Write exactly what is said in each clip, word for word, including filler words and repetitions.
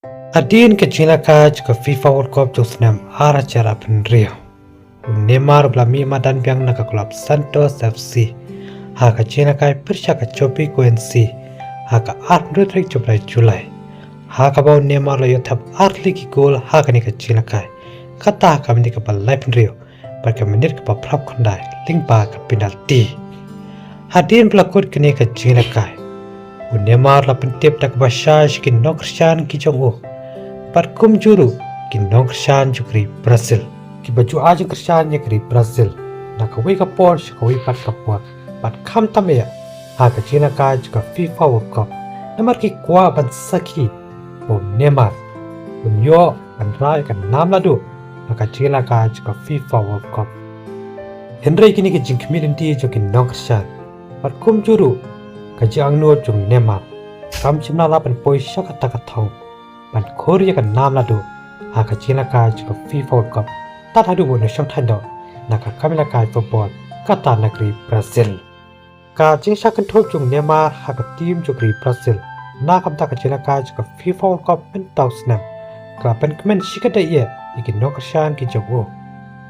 Hadien ka jingïalehkai jong ka FIFA World Cup jong u snem ar hajar arphew hynriew, u Neymar u la mih madan biang na ka club Santos F C ha ka jingïalehkai pyrshah ka Chapecoense ha ka arphew hynriew tarik jong u bnai July, ha kaba u Neymar u la ïoh thep ar tylli ki gol ha kane ka jingïalehkai, kata ha ka minit kaba laiphew hynriew bad ka minit kaba phra khyndai lyngba ka penalty. Hadien ba la kut kane ka jingïalehkai, u Neymar u la pyntip da kaba shai sha ki nongkyrshan ki jong u bad kumjuh ruh ki nongkyrshan jong ka ri Brazil, kiba ju ai jingkyrshan ïa ka ri Brazil na kawei ka por sha kawei pat ka por, bad khamtam eh ha ka jingïalehkai jong ka FIFA World Cup, namar ki kwah ban sakhi ba u Neymar un ïoh ban rah ïa ka nam naduh ha ka jingïalehkai jong ka FIFA World Cup. Hynrei kine ki jingkhmih lynti jong ki nongkyrshan bad kumjuh ruh ka jingangnud jong u Neymar kam shym la lah ban poi sha kata ka thong ban khur ïa ka nam naduh ha ka jingïalehkai jong ka FIFA World Cup, tad haduh ba un ïashongthait noh na ka kam ïalehkai football, kata na ka ri Brazil. Ka jingshah kynthup jong u Neymar ha ka team jong ka ri Brazil na ka bynta ka jingïalehkai jong ka FIFA World Cup mynta u snem ka la pynkmen shikatdei eh ïa ki nongkyrshan ki jong u.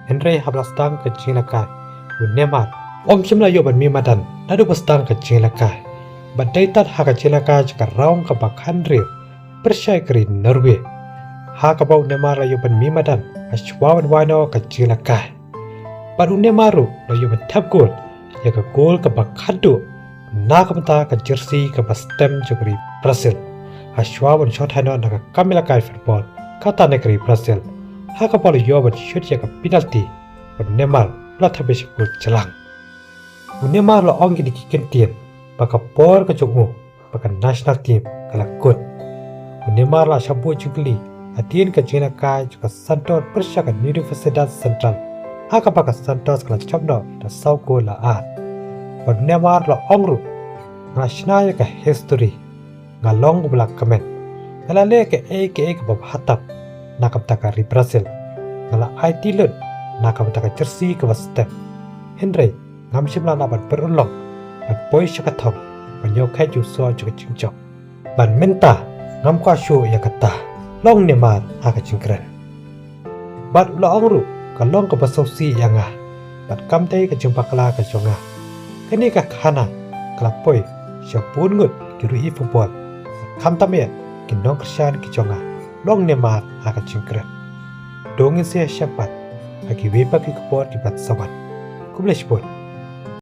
Hynrei haba la sdang ka jingïalehkai, u Neymar um shym la ïoh ban mih madan naduh ba sdang ka jingïalehkai, bad dei tad ha ka jingïalehkai jong ka round kaba khathynriew pyrshah ïa ka ri Norway, ha kaba u Neymar u la ïoh ban mih madan ha shuwa ban wai noh ka jingïalehkai. Bad u Neymar ruh u la ïoh ban thep gol ïa ka gol kaba khatduh na ka bynta ka jersey kaba stem jong ka ri Brazil ha shuwa ban shongthait noh na ka kam ïalehkai football, kata na ka ri Brazil, ha kaba u la ïoh ban shoot ïa ka penalty bad u Neymar u la thep ïa shi gol jlang. U Neymar u la ong kine ki kyntien ba ka por ka jong u bad ka national team ka la kut. U Neymar u la shah buh jingkylli hadien ka jingïalehkai jong ka Santos pyrshah ka Universidad Central, ha kaba ka Santos ka la jop noh da saw gol la ar. Bad u Neymar u la ong ruh, nga la shna ïa ka history, nga long uba la kmen, nga la leh kaei kaei kaba bha tam na ka bynta ka ri Brazil, nga la aiti lut na ka bynta ka jersey kaba stem. Hynrei ngam shym la lah ban pyrshah long ban poi sha ka thong ban ïoh kheit ïa u sor jong ka jingjop. Bad mynta ngam kwah shuh ïa kata, la ong u Neymar ha ka jingkren. Bad u la ong ruh, ka long kaba sngewsih ïa nga bad kam dei ka jingbakla ka jong nga. Kane ka khana ka la poi sha bun ngut ki riew football, khamtam eh ki nongkyrshan ki jong nga, la ong u Neymar ha ka jingkren. To ngin sa ïashem pat ha kiwei pat ki khubor kiban sa wan. Khublei shibun.